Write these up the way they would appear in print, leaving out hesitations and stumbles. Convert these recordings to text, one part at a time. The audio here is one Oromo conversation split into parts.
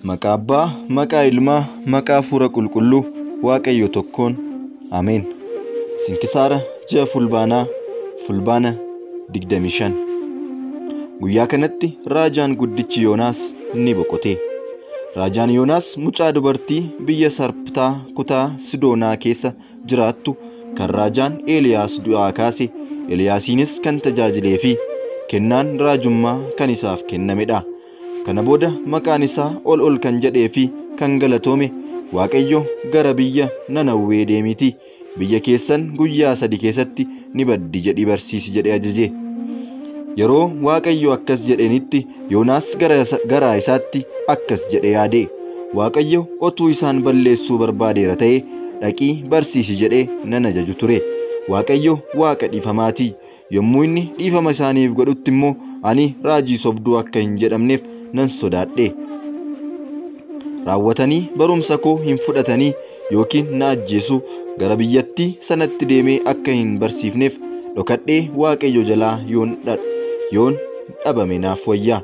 Maqaa Abbaa, maqaa Ilmaa, maqaa Hafuura Qulqulluu, Waaqayyo tokkoon. Ameen. Sinkisaara ji'a Fulbaanaa, Fulbaana 25. Guyyaa kanatti raajaan guddichi Yoonaas ni boqote. Raajaan Yoonaas mucaa dubartii biyya Sarptaa kutaa Sidoonaa keessa jiraattu kan raajaan Eeliyaas du'aa kaase, Eeliyaasiinis kan tajaajilee fi kennaan raajummaa kan isaaf kennamedha. Kana booda maqaan isaa ol ol kan jedhee fi kan galatoome Waaqayyo gara biyya Nanawwee deemiitii biyya keessan guyyaa 3 keessatti ni baddi jedhii barsiisi jedhee ajaje. Yeroo Waaqayyo akkas jedhenitti Yoonaas garaa isaatti akkas jedhee yaade. Waaqayyo otuu isaan balleessuu barbaadeera ta'ee dhaqii barsiisi jedhee nan ajaju ture. Waaqayyo Waaqa dhiifamaatii. Yommuu inni dhiifama isaaniif godhutti immoo ani raajii sobduu akka hin jedhamneef nan sodaadhe. Raawwatanii barumsa koo hin fudhatanii yookiin na ajjeesu gara biyyattii sanatti deemee akka hin barsiifneef dhokadhee Waaqayyo jalaa yoon dhabame naaf wayya.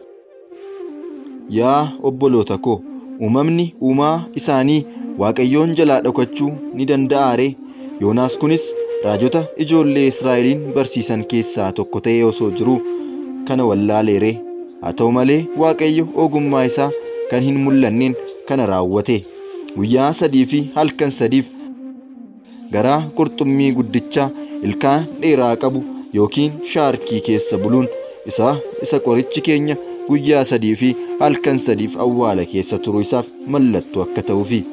Yaa obboloota koo, uumamni uumaa isaanii Waaqayyoon jalaa dhokachuu ni danda'aa ree? Yoonaas kunis raajota ijoollee Israa'eliin barsiisan keessaa tokko ta'ee osoo jiruu kana wallaalee ree? Haa ta'u malee Waaqayyo ogummaa isaa kan hin mul'anneen kana raawwate. Guyyaa 3 fi halkan 3 garaa qurxummii guddichaa ilkaan dheeraa qabu yookiin shaarkii keessa buluun isa qorichi keenya guyyaa 3 fi halkan 3 awwaala keessa turuu isaaf mallattoo akka ta'uufi.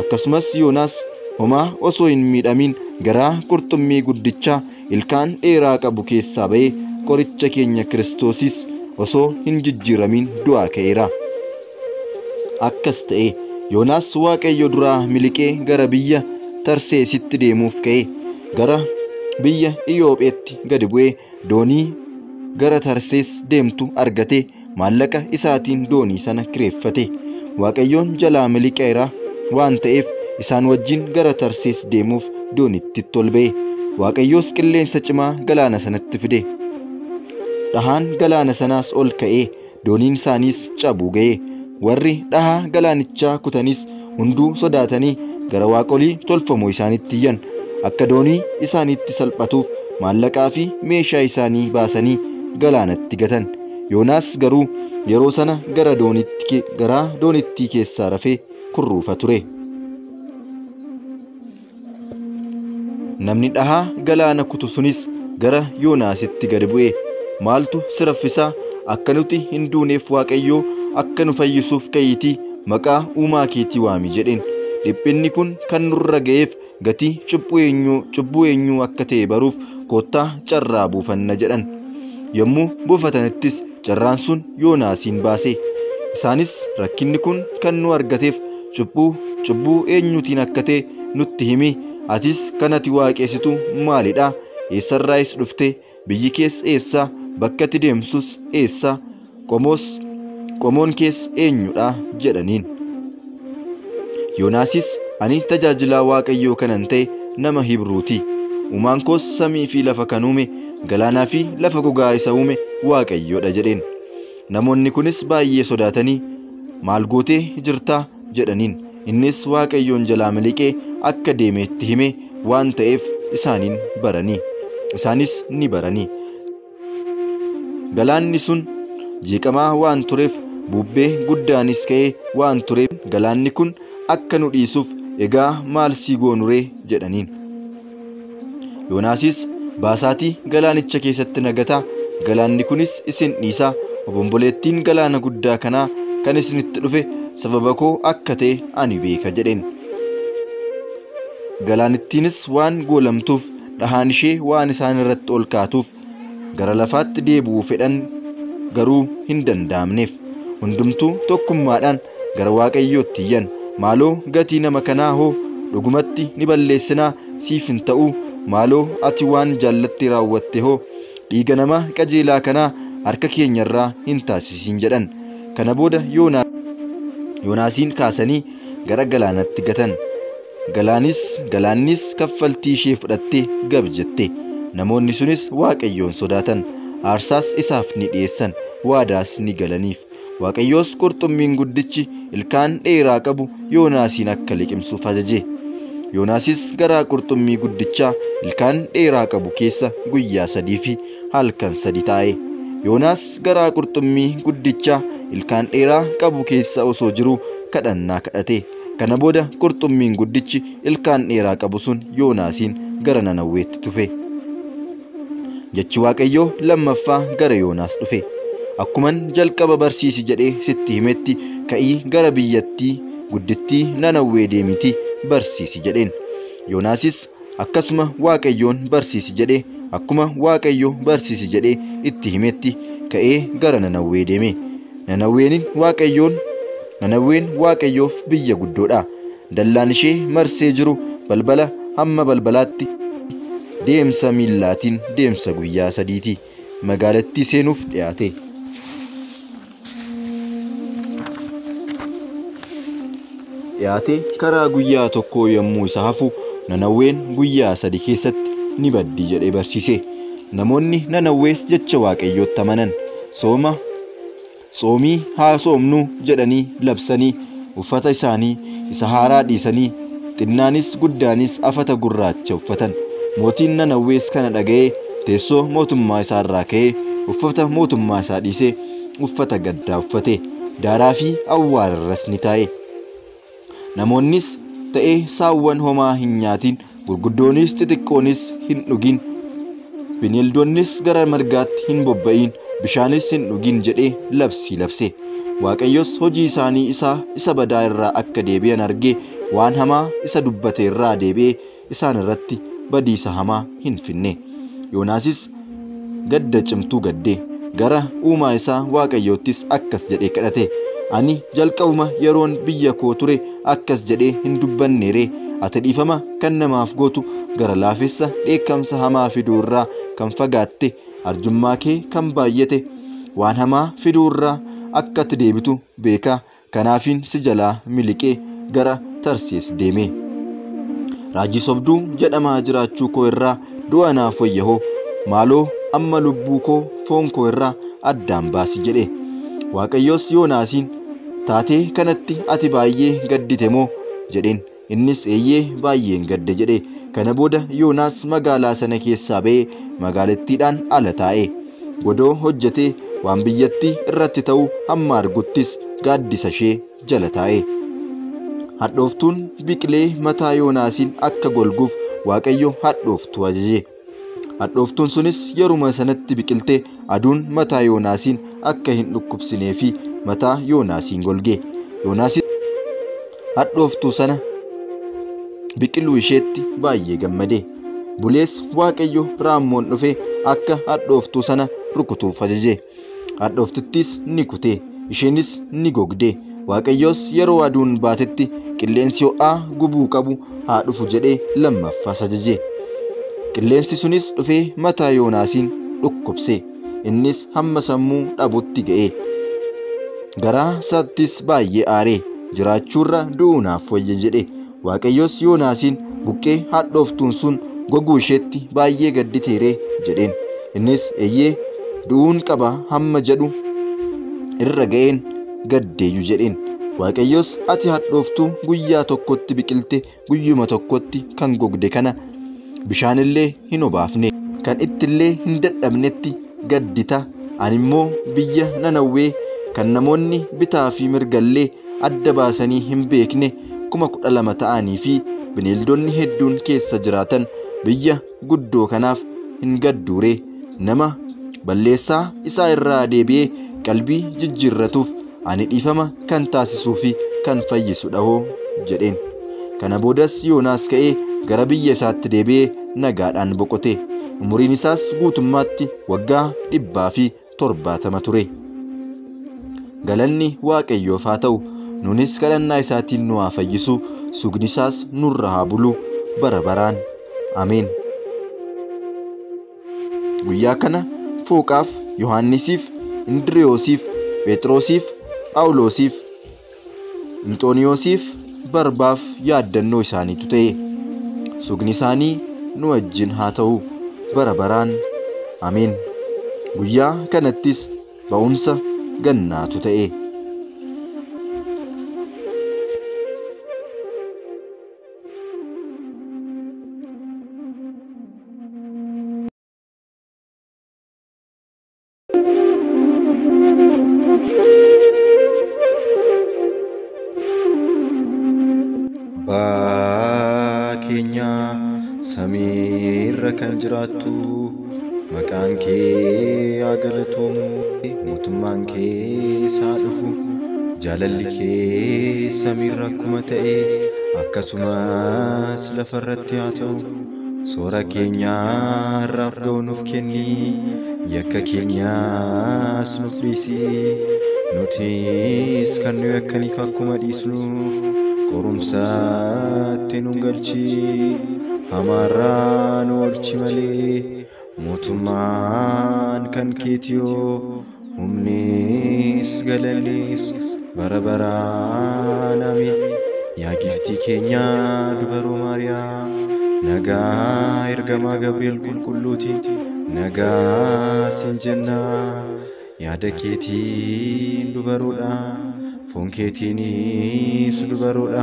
Akkasumas Yoonaas homaa osoo hin miidhamin garaa qurxummii guddichaa ilkaan dheeraa qabu keessaa ba'ee qoricha keenya Kiristoosis osoo hin jijjiiramin du'aa ka'eera. Akkas ta'e Yoonaas Waaqayyo duraa miliqee gara biyya Tarseesitti deemuuf ka'e. Gara biyya Iyoopheetti gadi bu'ee doonii gara Tarsees deemtu argate. Maallaqa isaatiin doonii sana kireeffate. Waaqayyoon jalaa miliqeera waan ta'eef isaan wajjin gara Tarsees deemuuf doonitti ol ba'e. Waaqayyoos qilleensa cimaa galaana sanatti fide. Dhahaan galaana sanaas ol ka'ee dooniin isaaniis cabuu ga'e. Warri dhahaa galaanichaa kutanis hunduu sodaatanii gara waaqolii tolfamoo isaanitti iyyan. Akka doonii isaaniitti salphatuuf maallaqaa fi meeshaa isaanii baasanii galaanatti gatan. Yoonaas garuu yeroo sana gara doonittii keessaa rafee kurruufa ture. Namni dhahaa galaana kutu sunis gara Yoonaasitti gadi bu'e. Maaltu si raffisaa? Akka nuti hin duuneef Waaqayyoo akka nu fayyisuuf ka'iitii maqaa uumaa keetii waami jedheen. Dhiphinni kun kan nurra ga'eef gatii cubbuu eenyuu akka ta'e baruuf koottaa carraa buufanna jedhan. Yommuu buufatanittis carraan sun Yoonaasiin baase. Isaanis rakkinni kun kan nu argateef cubbuu eenyuutiin akka ta'e nutti himi. Atis kan ati waaqessitu maalidha? Eessarraayis dhufte? Biyyi kees eessa? Bakka ati deemsus eessa? Qomoon kees eenyudha? Jedhaniin. Yoonaasis ani tajaajilaa Waaqayyoo kanan ta'e nama Hibruuti. Uumaan koos samii fi lafa kan uume, galaanaa fi lafa gogaa isa uume Waaqayyoodha jedheen. Namoonni kunis baay'ee sodaatanii maal gootee jirtaa? Jedhaniin. Innis Waaqayyoon jalaa miliqee akka deeme itti hime waan ta'eef isaaniin baranii. Isaanis ni baranii. Galaanni sun jeeqamaa waan tureef bubbee guddaanis ka'ee waan tureef galaanni kun akka nu dhiisuuf egaa maal sii goonu ree? Jedhaniin. Yoonaasis baasaatii galaanicha keessatti nagataa, galaanni kunis isin dhiisaa, obomboleettiin galaana guddaa kanaa kan isinitti dhufe sababa koo akka ta'e ani beeka jedheen. Galaanittiinis waan goolamtuuf dhahaan ishee waan isaan irratti ol kaatuuf gara lafaatti deebi'uu fedhan garuu hin danda'amneef. Hundumtuu tokkummaadhaan gara Waaqayyootti iyyan. Maaloo gatii nama kanaa hoo dhugumatti ni balleessinaa siif hin ta'uu? Maaloo ati waan jaallatti raawwatte hoo dhiiga nama qajeelaa kanaa harka keenyarraa hin taasisin jedhan. Kana booda Yoonaasiin kaasanii gara galaanatti gatan. Galaannis kaffaltii ishee fudhattee gab jette. Namoonni sunis Waaqayyoon sodaatan. Aarsaas isaaf ni dhiyeessan, waadaas ni galaniif. Waaqayyoos qurxummiin guddichi ilkaan dheeraa qabu Yoonaasiin akka liqimsuuf ajaje. Yoonaasis garaa qurxummii guddichaa ilkaan dheeraa qabu keessa guyyaa 3 fi halkan 3 taa'e. Yoonaas garaa qurxummii guddichaa ilkaan dheeraa qabu keessa osoo jiruu kadhannaa kadhate. Kana booda qurxummiin guddichi ilkaan dheeraa qabu sun Yoonaasiin gara Nanawweetti tufe. Jechi Waaqayyoo lammaffaa gara Yoonaas dhufe. Akkuman jalqaba barsiisi jedhee sitti himetti ka'ii gara biyyattii guddittii Nanawwee deemitii barsiisi jedheen. Yoonaasis akkasuma Waaqayyoon barsiisi jedhee akkuma Waaqayyo barsiisi jedhee itti himetti ka'ee gara Nanawwee deeme. Nanawween Waaqayyoof biyya guddoodha. Dallaan ishee marsee jiru balbala hamma balbalaatti deemsa miillaatiin deemsa guyyaa 3ti. Magaalattii seenuuf dhiyaate. Karaa guyyaa tokkoo yommuu isa hafu Nanawween guyyaa 3 keessatti ni baddi jedhee barsiise. Namoonni Nanawwees jecha Waaqayyootti amanan. Soomii haa soomnuu jedhanii labsanii uffata isaanii isa haaraa dhiisanii xinnaanis guddaanis afata gurraacha uffatan. Mootiin Nanawwees kana dhaga'ee teessoo mootummaa isaa irraa ka'ee uffata mootummaa isaa dhiisee uffata gaddaa uffate. Daaraa fi awwaararras ni taa'e. Namoonnis ta'ee saawwan homaa hin nyaatin, gurguddoonis xixiqqoonis hin dhugin, bineeldonnis gara margaatti hin bobba'in, bishaanis hin dhugin jedhee labsii labse. Waaqayyos hojii isaanii isa badaa irraa akka deebi'an argee waan hamaa isa dubbate irraa deebi'ee isaan irratti badiisa hamaa hin finne. Yoonaasis gadda cimtuu gadde. Gara uumaa isaa Waaqayyoottis akkas jedhee kadhate. Ani jalqabuma yeroon biyya koo ture akkas jedhee hin dubbanneeree? Ati dhiifama kan namaaf gootu gara laafessa dheekkamsa hamaa fiduu irraa kan fagaatte, arjummaa kee kan baay'ate, waan hamaa fiduu irraa akka ati deebitu beekaa. Kanaafin si jalaa miliqee gara Tarsees deeme. Raajii sobduu jedhamaa jiraachuu koo irraa du'a naaf wayyahoo, maaloo amma lubbuu koo foon koo irraa addaan baasi jedhe. Waaqayyoos Yoonaasiin taatee kanatti ati baay'ee gaddite moo jedheen. Innis eeyyee baay'een gadde jedhe. Kana booda Yoonaas magaalaa sana keessaa ba'ee magaalattiidhaan ala taa'e. Godoo hojjetee waan biyyattii irratti ta'u hamma arguttis gaaddisa ishee jala taa'e. Hadhooftuun biqilee mataa Yoonaasiin akka golguuf Waaqayyo hadhooftuu ajaje. Hadhooftuun sunis yeruma sanatti biqiltee aduun mataa Yoonaasiin akka hin dhukkubsinee fi mataa Yoonaasiin golge. Yoonaasis hadhooftuu sana biqiluu isheetti baay'ee gammade. Bulees Waaqayyo raammoon dhufe akka hadhooftuu sana rukutuuf ajaje. Hadhooftuttis ni kute, isheenis ni gogde. Waaqayyos yeroo aduun baatetti qilleensi ho'aa gubuu qabu haa dhufu jedhee lammaffaas ajaje. Qilleensi sunis dhufee mataa Yoonaasiin dhukkubse. Innis hamma sammuu dhabutti ga'e. Garaa isaattis baay'ee aare. Jiraachuurra du'uu naaf wayya jedhe. Waaqayyos Yoonaasiin buqqee hadhooftuun sun goguu isheetti baay'ee gadditeeree jedheen. Innis eeyyee du'uun qaba hamma jedhu irra ga'een gaddeeyyu jedheen. Waaqayyos ati hadhooftuu guyyaa tokkotti biqilte guyyuma tokkotti kan gogde kana bishaanillee hin obaafne, kan ittillee hin dadhabnetti gaddita. Ani immoo biyya Nanawwee kan namoonni bitaa fi mirgallee adda baasanii hin beekne 12,000 ta'anii fi bineeldonni hedduun keessa jiraatan biyya guddoo kanaaf hin gadduure. Nama balleessaa isaa irraa deebi'ee qalbii jijjiirratuuf ani dhiifama kan taasisuu fi kan fayyisu dhahoo jedheen. Kana boodas Yoonaas ka'ee gara biyya isaatti deebi'ee nagaadhaan boqote. Umuriin isaas guutummaatti waggaa 170 ture. Galanni Waaqayyoof haa ta'u. Nunis kadhannaa isaatiin nu haa fayyisu, sugni isaas nurra haa bulu bara baraan. Ameen. Guyyaa kana Fooqaaf, Yohannisiif, Indiriyoosiif, Phexrosiif, Phaawulosiif, Inxooniyoosiif, Barbaaf yaaddannoo isaaniitu ta'e. Sugni isaanii nu wajjin haa ta'u bara baraan. Ameen. Guyyaa kanattis ba'umsa gannaatu ta'e. Abbaa keenya samiirra kan jiraattu, maqaan kee haa galatoomu, mootummaan kee haa dhufu, jaalalli kee samiirra akkuma ta'e akkasumas lafarratti haa ta'u. Soora keenya har'aaf ga'u nuuf kenni, yakka keenyas nuuf dhiisi, nutis kan nu yakkaniif akkuma dhiisnu. Qorumsaatti nu galchi, hamaarraa nu oolchi malee, mootummaan kan keetiyoo, humnis galannis bara baraan. Ameen. Yaa giiftii keenya dubaroo Maariyaam, nagaa ergamaa Gabri'eel qulqulluutiin nagaa siin jenna. Yaada keetiin dubaroodha, foon keetiinis dubaroodha.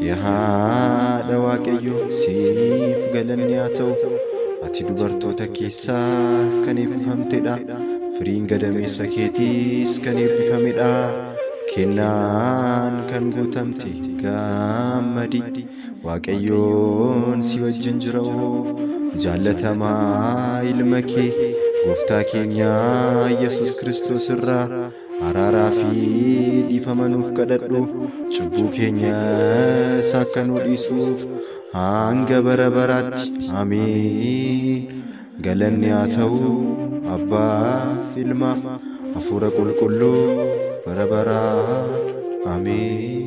Yaa haadha Waaqayyoo, siif galanni haa ta'u. Ati dubartoota keessaa kan eebbifamtedha, firiin gadameessa keetiis kan eebbifamedha. Kennaan kan guutamte gammadi, Waaqayyoon si wajjin jira. Jaallatamaa ilma kee gooftaa keenya Yesuus Kiristoos irraa araaraa fi dhiifama nuuf kadhadhu, cubbuu keenyas akka nu dhiisuuf hanga bara baraatti. Ameen. Galanni haa ta'u Abbaaf, Ilmaaf, Hafuura Qulqulluuf bara baraan. Ameen.